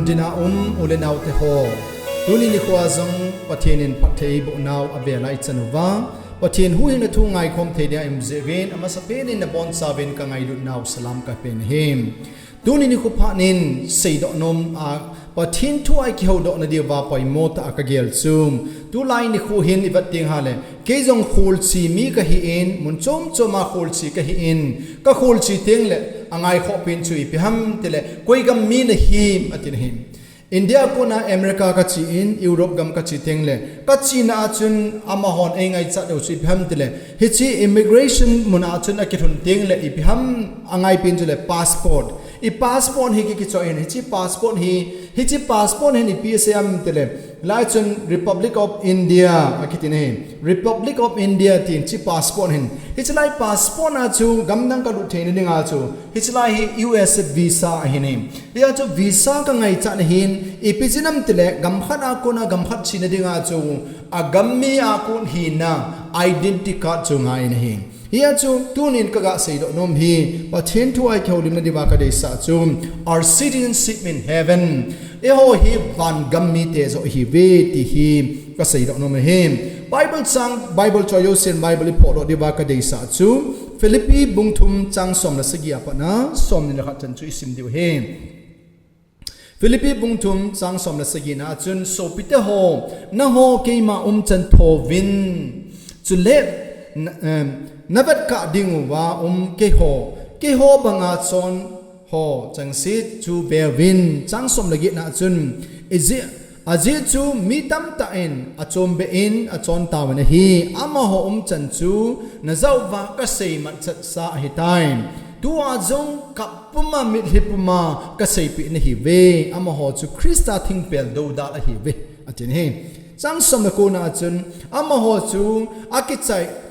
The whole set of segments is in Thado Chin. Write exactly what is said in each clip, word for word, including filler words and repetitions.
Dina um u le nau te ho, tuni nikho a jong Pathen in phattheiboh nau a vela i chan uva, Pathen huhhingna thu ngaikhom thei dia i um jeh uvin, amasa pen in nabonchauvin ka ngailut nau salam ka pe nahi. Tuni nikho phat in seidoh nom a, Pathen thu a i kihoudoh na diuva poimo tah a ka gel chu, tulai nikho hin i vet teng hale, kei jong kholchi mi ka hi in, mun chom chom a kholchi ka hi in, ka kholchi teng le, a ngaikhoh pen chu ipi ham tile, koi gam mi na him, ati nahi. India a kona America ka chi in, Europe gam ka chi teng le, ka china a chun amahon ei ngaichat u chu ipi ham tile, hiche immigration mun a chun a kilhun teng le, ipi ham a ngai pen chu le passport. I passport hi ki, kichoh in, hiche passport hi, hiche passport hin ipi asei ham tile, lai chun Republic of India a kiti nahi. Republic of India tin hiche passport hin. Hiche lai passport a chu gam dang ka lut theina dinga chu, hiche lai hi U S visa ahi nahi. Hia chu visa ka ngaichat na hin, ipi jeh ham tile, gam khat a kona gam khat china dinga chu, a gam mi a kon hina identity card chu ngai nahi. Hia chu tunin ka ga seidoh nom hi, Pathen thu a i kihoulimna diuva ka deisah chu, our citizenship in heaven. Eiho hi van gam mite joh ihiuve ti hi ka seidoh nom ahi. Bible chang, Bible choi jousen Bible i photdoh diuva ka deisah chu, Philippi bung thum chang som le sagi a pat a som ni le khat chan chu i sim diu ahi. Philippi bung thum chang som le sagi na a chun, sopite ho, nangho keima umchan thouvin, chule na, em, na vetkah diuva um keiho, keiho banga chon ho chengse chu veuvin, chang som le get na a chun, ijeh, ajeh chu mi tamtah in achombeh in achon tauvin ahi, amaho umchan chu najah uva ka seimatchet sa ahitai. Tua jong kap puma mitlhi puma ka seipeh nahiuve, amaho chu Christa thingpel doudal ahiuve, ati nahi. Chang som le ko na a chun, amaho chu akichai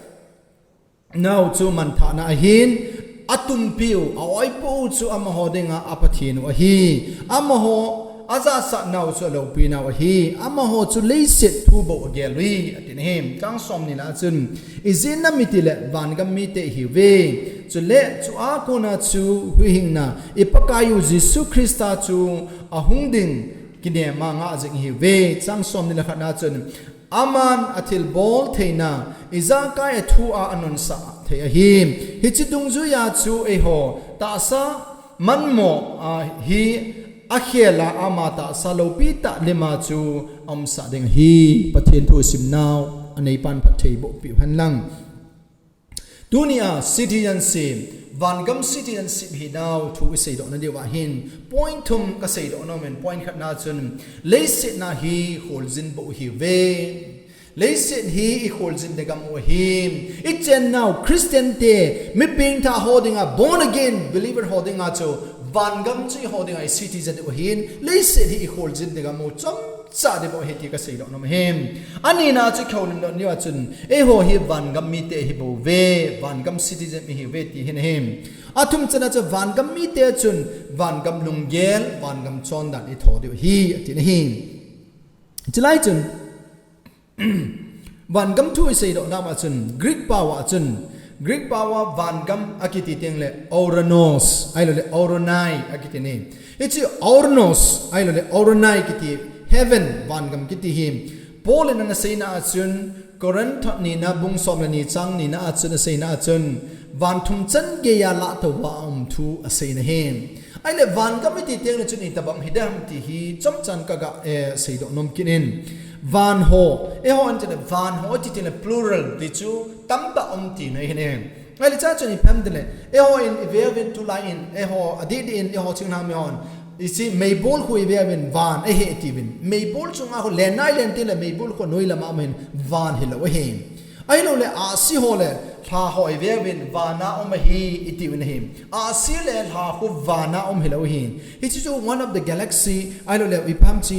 nau chu manthahna ahin, atumpiu, a-oipu chu amaho dinga a Pathen u ahi, amaho ajahsah nau chu alopi nau ahi, amaho chu leiset thu bou agel u hi, ati nahi. Chang som ni na a chun, ijeh inem itile van gam mite ihiuve, chule chua kona chu huhhingna i Pakaiu Jesu Christa chu ahung ding kinem a ngah jing ihiuve. Chang som ni le khat na a chun, aman athilbol theina ijakai a thu a anonsah thei ahi. Hiche dungjuia chu eiho tahsa manmo a hi akhel a ama tahsa lopi tah lima chu aumsah ding ahi. Pathen thu sim nau aneipan phattheiboh piu hen lang. Tunia citizenship, vangam citizenship hinau thu i seidoh na diuva hin, point thum ka seidoh nom in, point khatna chun, leiset na hi kholjin bou ihiuve. Leiset hi i kholjin ding gam u ahi. I chennau Christian te, mi pengthah ho dinga, born again believer ho dinga chu, vangam chu eiho dinga i citizen u ahin, leiset hi i kholjin ding gam u chomcha ding bou ahi ti ka seidoh nom ahi. Anina chu kihoulimdoh niu a chun, eiho hi vangam mite ihi bouve, vangam citizen ihiuve ti hin ahi. Athum chana chu vangam mite chun, vangam lunggel, vangam chondan i tho diu ahi, ati nahi. Chulai chun, vangam thu i seidoh nam a chun, Greek pao a chun, Greek pao a vangam akiti teng le, ouranos, ahilou le, ouranai akiti nahi. Hiche ouranos, ahilou le, ouranai kiti, heaven, vangam kiti hi, Paul in ana seina a chun, Corinth nina bung som le ni chang nina a chun aseina a chun, van thum chan geiya lah touva aum thu aseina ahi. Ahile vangam iti teng le chun itobang hidem ti hi chomchan ka ga, eh, seidoh nom kit in. Van ho, eiho an tile van ho iti teng le plural ti chu tamtah um tina ahi ne. Ahile cha chun ipi ham tile, eiho in ive uvin tulai in, eiho adih dih in, eiho thinglhang mi hon, isi meibol khu ive uvin van ahi atiuvin. Meibol chunga khu len nai len teng le meibol khu noi lama um hin van hilou ahi. Ahilou le ahsi ho le lha ho ive uvin vana um ahi itiuvin ahi. Ahsi le lha khu vana um hilou ahi. Hiche chu one of the galaxy, ahilou le ipi ham chi,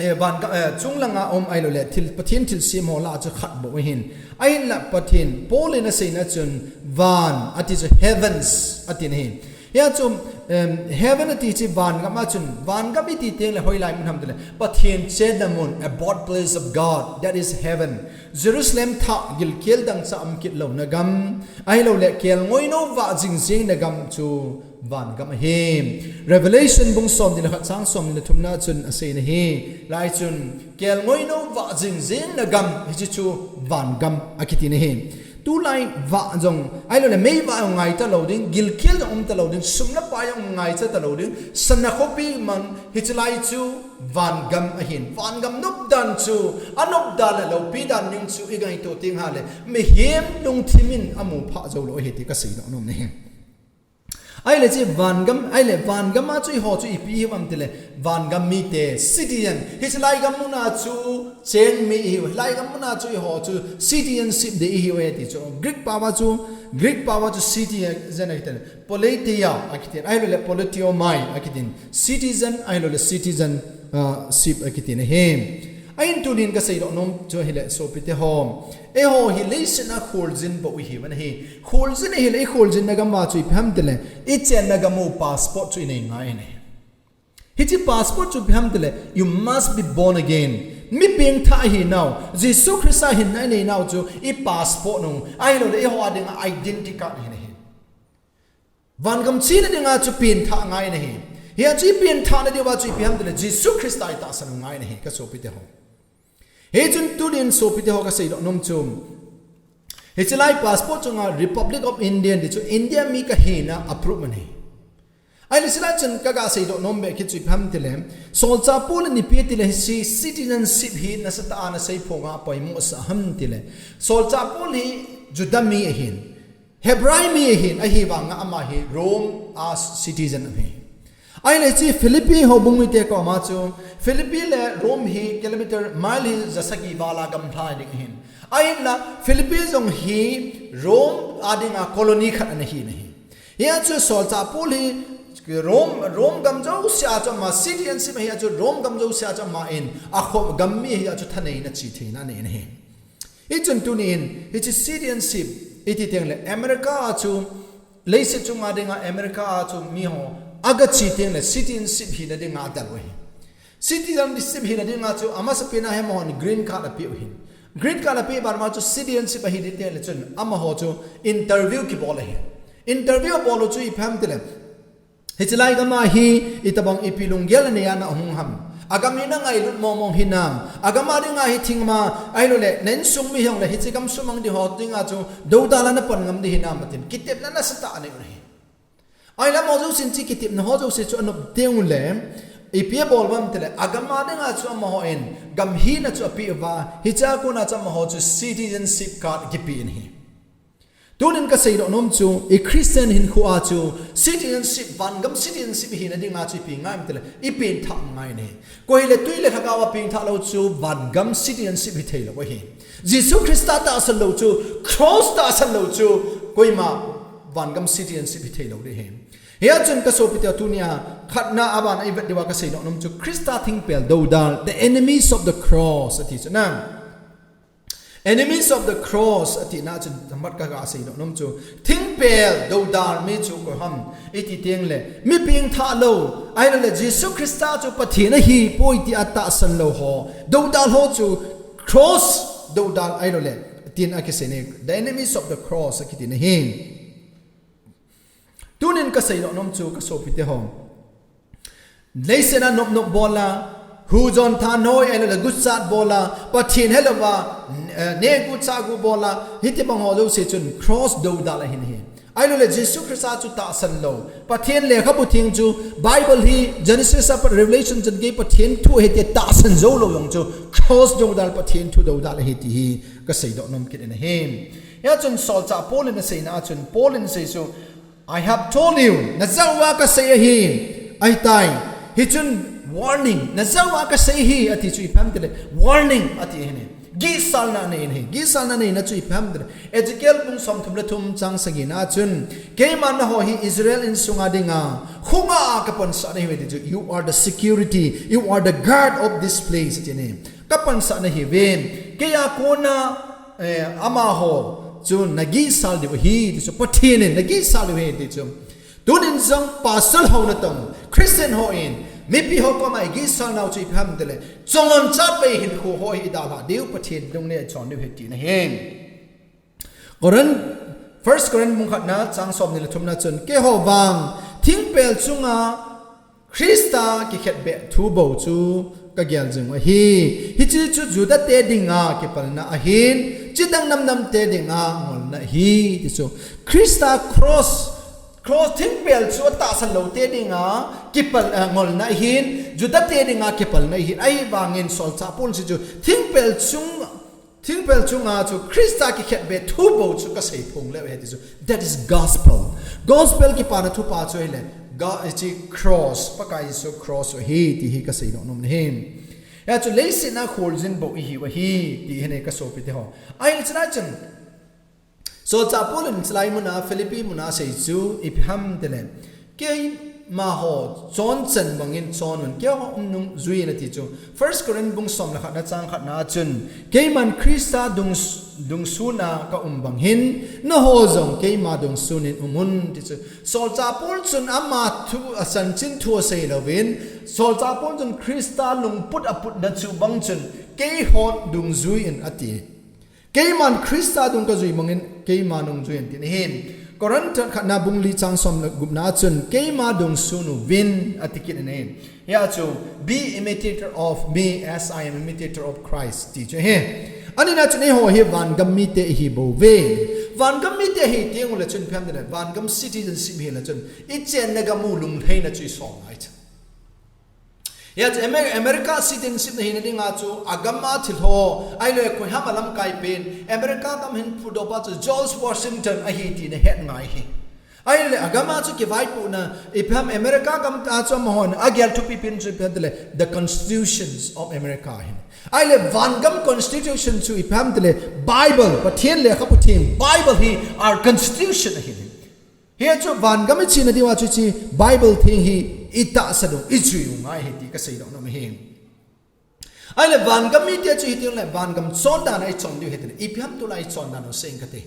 eh, van ka, eh, chunglanga um ahilou le thil, Pathen thilsem ho lah a chu khat bou ahin. Ahinla Pathen, Paul in aseina chun van ati chu heavens ati nahi. Hia chu, Em, heaven ati chu vangam a chun, vangam iti teng le hoilai mun ham tile, Pathen chenna mun, abode place of God, that is heaven. Jerusalem thah gilkel dangchah um kit louna gam, ahilou le kelngoinou vah jingjingna gam chu vangam ahi. Revelation bung somni le khat chang somni le thumna chun asei nahi. Lai chun kelngoinou vah jingjingna gam hiche chu vangam akiti nahi. Tulai vah jong, ahilou le mei vah jong ngai talou ding, gilkel jong um talou ding, sum le pai jong ngaicha talou ding, sana khopi mang, hiche lai chu vangam ahin. Vangam nopdan chu, anopdan le loupi dan ding chu ingaito teng hile, mihem lungthim in amu phah jou lou ahi ti kasei nom ahi. Ahile chu vangam, ahile vangam a chu eiho chu ipi ihiu ham tile, vangam mite, citizen, hiche lai gam muna chu cheng mi ihiu, lai gam muna chu eiho chu citizenship dei ihiu ahi ti chu. Greek pao a chu, Greek pao a chu citizen akiti, politeia akiti, ahilou le politeomai akiti, citizen, ahilou le citizen, ah, ship akiti nahi. Ahin tunin kasei nom chu hile sopite ho, eiho hi leiset a kholjin bou ihiu ahi. Kholjin ahile, ikholjinna gam a chu ipi ham tile, ichenna gam u passport chu inei ngai ahi. Hiche passport chu ipi ham tile, you must be born again. Mi pengthah ahinau, Jesu Christa hinna ineinau chu i passport u, ahilou le eiho a dinga identity card ahi nahi. Vangam chena dinga chu pengthah ngai nahi. Hia chu ipengthahna diuva chu ipi ham tile, Jesu Christa itahsan u ngai nahi, kasopite ho. Hichun tunin sopite ho kasei nom chu, hiche lai passport chunga Republic of India ti chu India mi kahina approve ahi. Ahile hiche lai chun kaga sei nom be kit chu ipi ham tile, solchah Paul in ipi ati le hiche citizenship hi nasatah a nasei phonga poimo sah ham tile, solchah Paul hi Juda mi ahin, Hebrai mi ahin, ahivanga ama hi Rome a citizen ahi. Ahile hiche Philippi houbung mite koma chu, Philippi le Rome hi kilometer, mile hi jasagi vala gamlha ding ahin. Ahinla Philippi jong hi Rome a dinga colony khat ana hi nahi. Hia chu solchah Paul hi Rome, Rome gam jouse a chu ama citizenship ahi a chu Rome gam jouse a chu ama in akho gam mi ahi a chu thaneina chitheina anei nahi. Hichun tunin, hiche citizenship iti teng le America a chu, leiset chunga dinga America a chu miho agache teng le citizenship hina dinga adel u ahi. Citizenship hina dinga chu amasapen a hi amahon green card apeh u ahin. Green card apeh bana chu citizenship ahi ding teng le chun amaho chu interview kibol ahi. Interview abol u chu ipi ham tile, hiche lai gam a hi itobang ipi lunggel anei a nahung ham. Agam hi nangailut mong mong hinam. Agam a dinga hi thing ma, ahilou le na insung mi hung le hiche gam sumang ding ho dinga chu doudal a napan ngam ding hinam atin. Kitepna nasatah anei u ahi. Ahile amaho jousen hiche kitepna ho jouse chu anop teng ule, ipi abol u ham tile, agam a dinga chu amaho in gam hina chu apeh uva, hichea kona chu amaho chu citizenship card kipe in ahi. Tunin kasei nom chu, i Christian hinkho a chu, citizenship, vangam citizenship hina dinga chu ipi ngai ham tile, ipengthah ngai nahi. Koi hile tui le lhagao a pengthah lou chu, vangam citizenship hithei lou ahi. Jesu Christa tahsan lou chu, cross tahsan lou chu, koima vangam citizenship hithei lou ding ahi. Hia chun kasopite ho tunia, khatna aban a ivet diuva kasei nom chu, Christa thingpel doudal, the enemies of the cross, ati chu na. Enemies of the cross, atina chun themkhat kaga sei nom chu. Thingpel doudal mi chu koi ham, iti teng le, mi pengthah lou, ahilou le Jesu Christa chu Pathen ahipoi tia tahsan lou ho. Doudal ho chu cross doudal ahilou le, tin akisei ne, the enemies of the cross akiti nahi. Tunin kasei nom chu kasopite ho. Leiset a nop nop bol a, hujon thanhoi ahilou le guchat bol a, Pathen helouva, eh, nehgu chahgu bol a, hitobang ho jouse chun cross doudal ahi nahi. Ahilou le Jesu Christa chu tahsan lou. Pathen lekhabu theng chu Bible hi Genesis apat Revelation chan gei Pathen thu ahi tia tahsan jou lou jong chu cross doudal Pathen thu doudal ahi ti hi kasei nom kit in ahi. Hia chun solchah Paul in aseina a chun Paul in asei chu I have told you, najah uva kasei ahi, ahitai. Hichun warning, najah uva kasei ahi, ati chu ipi ham tile, warning, ati ahi ne. Gihsalna anei ahi, gihsalna aneina chu ipi ham tile. Ezekiel bung somthum le thum chang sagina chun, keiman naho hi Israel insunga dinga, khonga a kapansah nahiuve ati chu, you are the security, you are the guard of this place, ati ne. Kapansah nahiuve, keia kona, eh, amaho chu nagihsal diu ahi, ti chu Pathen in nagihsal diu ahi, ti chu. Tunin jong pasal ho natong Christian hon mipi ho koma igihsal nau chu ipi ham tile, chongon chat vei hinkho ho hi idalha diu, Pathen lungneina chon diu ahi tina ahi. Corinth, First Corinth bung khatna chang somni le thumna chun, keiho vang thingpel chunga Christa kikhetbeh thu bou chu kagel jing u ahi. Hiche chu Juda te dinga kipalna ahin, chidang namdang te dinga ngolna ahi, ti chu. Christa cross, cross thingpel chu atahsan lou te dinga kipal, eh, ngolna ahin, Juda te dinga kipalna ahin. Ahivangin solchah Paul hiche chu thingpel chung Thingpel chunga chu Christa kikhetbeh thu bou chu kasei phong leu ahi ti chu. That is gospel. Gospel kipana thupha chu ahile, Ga-, hiche cross, Pakai Jesu cross ahi ti hi kasei nom ahi. Hia chu leiset a kholjin bou ihiu ahi ti hi nei kasopi teho. Ahile chuna chun, solchah Paul in chulai muna, Philippi muna asei chu ipi ham tile, keima ho chonchan bangin chon un, keiho umnung jui un ati chu. First Corinth bung som le khatna chang khatna chun, keiman Christa dung, dungsun a kaum bang hin, nangho jong keima dungsun in um un, ti chu. Solchah Paul chun ama thu, achanchin thu asei louvin, solchah Paul chun Christa lungput aputna chu bang chun, keiho dungjui in ati. Keiman Christa dung kajui bangin, keima nungjui in tina ahi. Corinth khatna bung li chang som le gupna chun, keima dungsun uvin ati kit in ahi. Hia chu, be imitator of me as I am imitator of Christ, ti chu ahi. Anina chun eiho hi vangam mite ihi bouve. Vangam mite ihi teng uleh chun ipi ham tile, vangam citizenship ihi leh chun, ichenna gam u lunglhaina chu isol ngai chu. Hia chu Amer-, America citizenship na hina dinga chu, agam a thil ho, ahilou le koiham a lamkai pen, America gam hin phutdoh pa chu George Washington ahi tina het ngai ahi. Ahilou le agam a chu kivaipohna, ipi ham America gam a chu amahon agel thupi pen chu ipi ham tile, the constitutions of America ahi. Ahilou le vangam constitution chu ipi ham tile, Bible, Pathen lekhabu theng, Bible hi our constitution ahi. Hia chu vangam ichena diuva chu hiche Bible theng hi itahsan u, ijui u ngai ahi ti kasei nom ahi. Ahileh vangam mite chu hiti uleh vangam chondan a ichon diu hitile, ipi ham tulai ichondan u sei inge kati.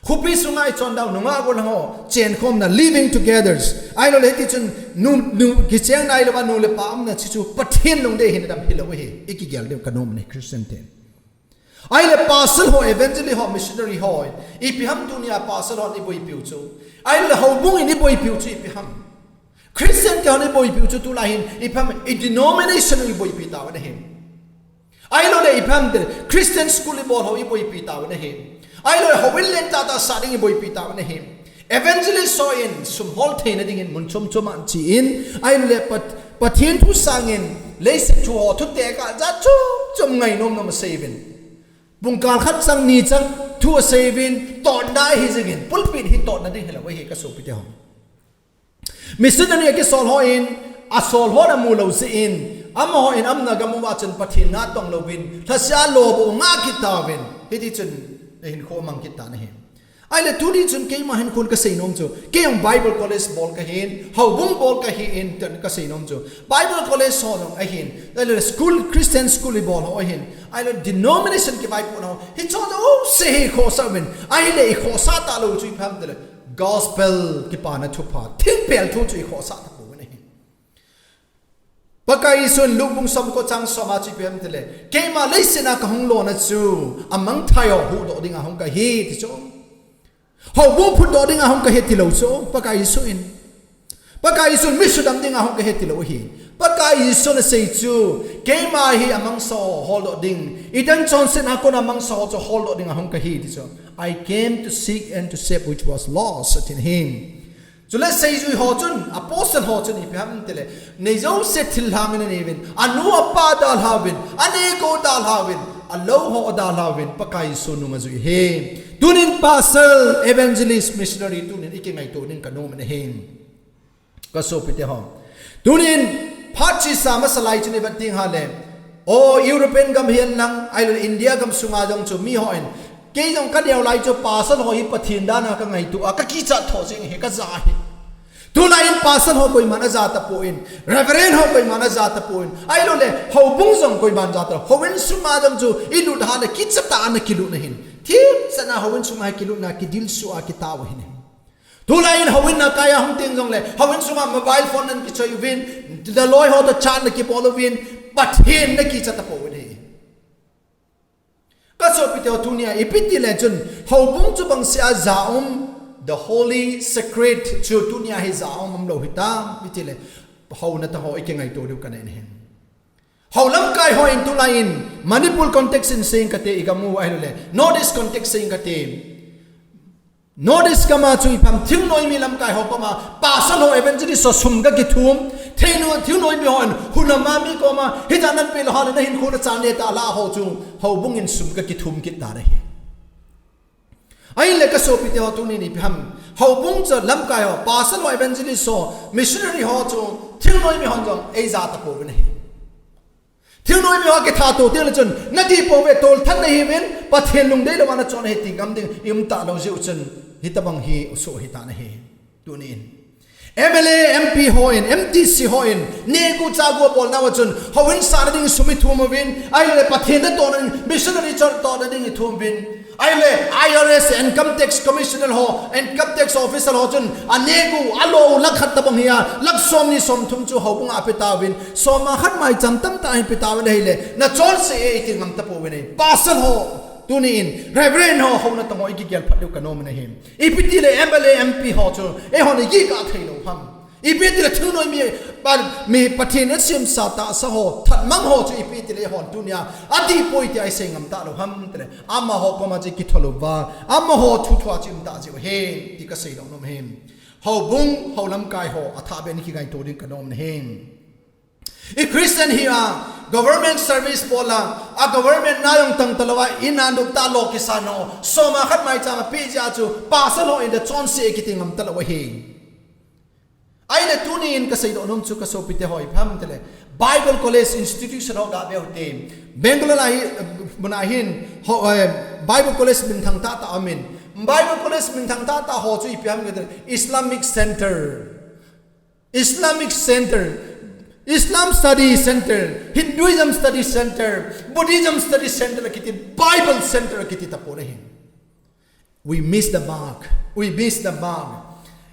Khopi sunga ichondan u, nungah golhang ho chenkhomna, living together. Ahilou le hiti chun nu, nu, kichengna ahilouva nu le pa umna chu chu Pathen lungdei hina dam hilou ahi. Ikigel diu kanom ahi Christian te. Ahileh pastor ho, evangelist ho, missionary ho, ipi ham tunia pastor hon iboipiu chu. Ahileh houbung in iboipiu chu ipi ham. Christian te hon iboipiu chu tulai hin ipi ham, i denomination u iboipi tauve nahi. Ahilou le ipi ham tile Christian school ibol ho iboipi tauve nahi. Ahilou le houin lentah tah sah ding iboipi tauve nahi. Evangelist ho in sum hol theina dingin mun chom chom a achen, ahileh Pat-, Pathen thu sangin leiset thu ho, thuteh kah jat chom chom ngai nom nom a asei uvin. Pungkal khat chang ni chang thu asei uvin, totna ahi jingin, pulpit hi totna ding hilou ahi kasopi teho. Missionary a kisol hon, asol hon amu lou jeh in, amahon amuna gam uva chun Pathen na tong louvin, lhasetna lou bou nga kit tauvin, hiti chun ahinkho amang kit tan ahi. Ahileh tuni chun keima hinkho in kasei nom chu, kei jong Bible college bol kahin, houbung bol kahin, tin kasei nom chu. Bible college ho jong ahin, ahileh school, Christian school ibol ho ahin, ahileh denomination kivaipohna ho, hicheho jouse hi ikhohsah uvin, ahileh ikhohsah talou chu ipi ham tile, gospel kipana thupha, thingpel thu chu ikhohsah tapouve nahi. Pakai Jesun Luke bung som ko chang som a chu ipi ham tile, keima leiset a kahung lona chu, amangthah ho huhdoh dinga hung kahi ti chu. Houbung phutdoh dinga hung kahi tilou chu, Pakai Jesun. Pakai Jesun mi sudam dinga hung kahi tilou ahi. Pakai Jesun asei chu, keima hi amangsa ho holdoh ding, Eden chonsetna a kona amangsa ho chu holdoh dinga hung kahi ti chu. I came to seek and to save which was lost, ati nahi. Chule seijui ho chun, apostle ho chun ipi ham tile, nei jouse thil lhang in anei uvin, anu apa dalha uvin, aneh akou dalha uvin, alou ho adalha uvin, Pakai Jesu nung ajui uve. Tunin pastor, evangelist, missionary, tunin ikingaito ding kanom ahi. Kasopi teho. Tunin, phat chesa masa lai chun ivet ding hile, o European gam hihen lang, ahilou le India gam sunga jong chu mi hon, kei jong kaneo lai chu pastor ho hi Pathen dan a kangaito a, kakichat tho jing ahi, kaja ahi. Tulai in pastor ho koiman aja tapon, reverend ho koiman aja tapon, ahilou le houbung jong koiman ja tapon, houin sunga jong chu ilut hale kichat a ana kilut nahi. Thipchan a houin sunga kilutna kidilsu a kitao ahi nahi. Tulai in houin a kai a hung teng jongle, houin sunga mobile phone nan kichoi uvin, laloi ho toh chat na kibol uvin, Pathen na kicha tapouvin ahi. Ka sopite ho, tunia ipi tile chun, houbung chu bangse a ja um, the holy secret chu tunia hi ja um umlou hitam, ipi tile, houna tang ho ikingaito diu kanei ahi. Hou lamkai hon tulai in, Manipur context in seing kate, igam u ahilouleh North East context seing kate. North East gam a chu ipi ham, thingnoimi lamkai ho koma, pastor ho, evangelist ho sum kakithum, thingno-, thingnoimi hon, hunam a mi koma, hichan nape lou hale nahinkho nachan neh ta la ho chu, houbung in sum kakithum kit tan ahi. Ahile ka sopite ho, tunin ipi ham, houbung chu lamkai ho, pastor ho, evangelist ho, missionary ho chu, thingnoimi hon jong eija tapouvin ahi. Thingnoimi ho kithat to teng le chun, nadih pouve, tolthat nahiuvin, Pathen lungdei louva nachon ahi ti ngam ding i um talou jeh u chun, hitobang hi soh hitan ahi. Tunin, M L A, M P hon, M D C hon, nehgu chahgu abolnauva chun, houin sahna ding sum ithum uvin, ahile Pathen natohna ding, missionary chon tohna ding ithum uvin. Ahile I R S, Income Tax Commissioner ho, Income Tax Officer ho chun, anehgu, alou, lakh khat tobang hi a, lakh somni somthum chu houbung a ape tauvin, soma khat maicham tamtah hin pe tauvin ahile, nachonse e iti ngam tapouvin ahi. Pastor ho, tunin, Reverend ho, houna tang ho ikigel phat diu kanom in ahi. Ipi tile M L A, M P ho chu, eihon igel thei lou ham. Ipi tile thingnoimi, pa, mi Pathen asemsa tahsa ho, thatmang ho chu ipi tile eihon tunia, adih poi tia isei ngam talou ham tile. Amaho koma chu ikithol uva, amaho thuthu a chu i um tah jeh u ahi, ti kasei nom ahi. Houbung, hou lamkai ho, athah beh in ikingaito ding kanom in ahi. I Christian hi a, government service bol a, a government na jong tang talou a, in a nop tah lou kisan ho, soma khat maicham a pe jeh a chu, pastor ho in nachonse kiti ngam talou ahi. Ahile tunin kasei nom chu ka sopite ho, ipi ham tile, Bible College institution ho gave ute. Bangalore a hi, mun a hin, ho, eh, Bible College minthang tahtah aumin. Bible College minthang tahtah ho chu ipi ham tile, Islamic Center, Islamic Center, Islam Study Center, Hinduism Study Center, Buddhism Study Center akiti, Bible Center akiti tapon ahi. We miss the mark. We miss the mark.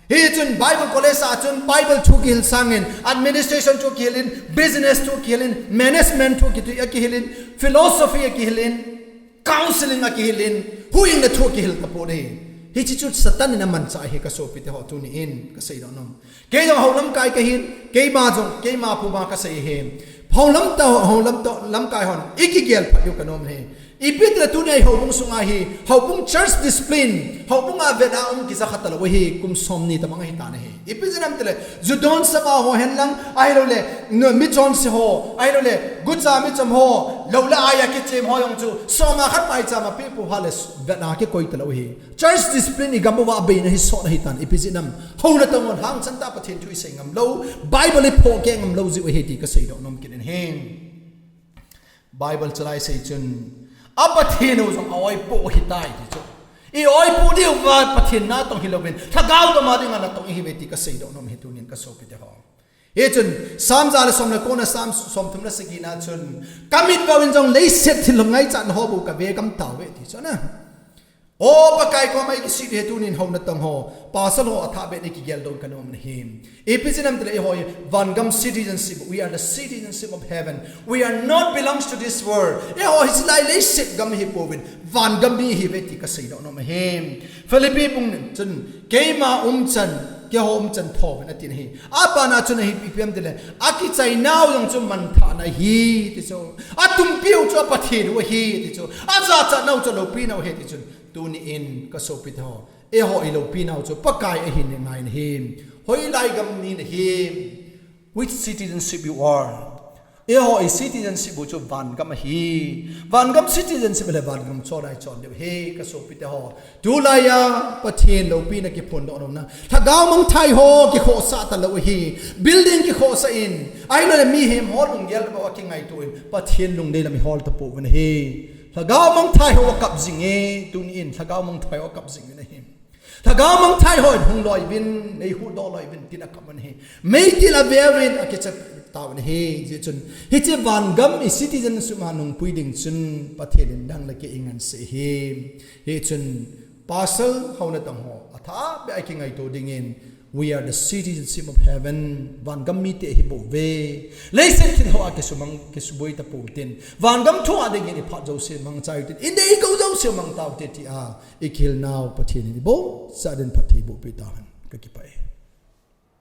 Hichun Bible College a chun Bible thu kihil sangin, administration thu kihilin, business thu kihilin, management thu kiti akihilin, philosophy akihilin, counseling akihilin, huhhingna thu kihil tapon ahi. Hiche chu Satan in amanchah ahi ka sopite ho, tunin kasei nom. Kei jong hou lamkai kahin, keima jong, keima puma kasei ahi. Hou lamkai, hou lamkai, lamkai hon, ikigel phat diu kanom ahi. Ipi tile tunia houbung sunga hi, houbung church discipline, houbung a vetna um kija kha talou ahi, kum somni tobang ahitan ahi. Ipi jeh ham tile, ju don sapa ho henlang, ahilouleh, no, michonse ho, ahilouleh, gucha michom ho, lou le ai a kichem ho jong chu, soma khat maicham a pe pou hale, vetna kikoi talou ahi. Church discipline igam uva abeina hi sot ahitan, ipi jeh ham, houna tang hon hangsan tah Pathen thu isei ngam lou, Bible iphoh keh ngam lou jeh u ahi ti kasei nom kit in ahi. Bible chalai sei chun, a Pathen u jong a oipoh u ahitai ti chu. I oipoh diu va Pathen natong hilouvin, lhagao gam a dinga natong ihiuve ti kasei nom ahi tunin ka sopite ho. Hichun, Psalm ja le som le ko na, Psalm somthum le sagi na chun, ka mit vou in jong leiset thil ngaichat na ho bou kave gam tauve ti chu na. O Pakai koma ikisih diu ahi tunin houna tang ho, pastor ho athah beh in ikigel doh kanom in ahi. Ipi jeh ham tile eiho hi, vangam citizenship, we are the citizenship of heaven. We are not belongs to this world. Eiho hi hiche lai leiset gam hi pouvin, vangam mi ihiuve ti kasei nom ahi. Philippi bung ni chun, keima umchan, keiho umchan thouvin atin ahi. Apat na chun ahi, ipi ham tile, akichai nau jong chu manthahna ahi, ti chu. Atumpiu chu a Pathen u ahi, ti chu. Ajachat nau chu aloupina u ahi, ti chun. Tunin ka sopite ho, eiho iloupina u chu Pakai ahi ngai in ahi. Hoilai gam mi nahi. Which citizenship you are? Eiho i citizenship u chu vangam ahi. Vangam citizenship le vangam chon a ichon diu ahi ka sopite ho. Tulai a Pathen loupina kiphondoh nom na, lhagao mangthai ho kikhohsah talou ahi. Building kikhohsah in, ahilouleh mihem ho lunggel bou a kingaito in, Pathen lungdei lam ihol tapouvin ahi. Lhagao mangthai ho akap jing e, tunin lhagao mangthai ho akap jing in ahi. Lhagao mangthai hon hung loi uvin, nei huhdoh loi uvin, tin akap un ahi. Meitei la ve uvin, akicha tauvin ahi, hijeh chun. Hiche vangam i citizenship a nungpui ding chun, Pathen in nang le kei ingansei ahi. Hichun, Pastor ho natong ho, athah beh a kingaito dingin, we are the citizenship of heaven, vangam mite hi bou ve. Leiset thil hoa kisumang, kisuboi tapou tin, vangam thua dingin iphat jouse mangcha u tin, inei kou jouse mangtau te tia ikihil nau Pathen in ibou sa den phatthei boh peh tahen. Kakipah e.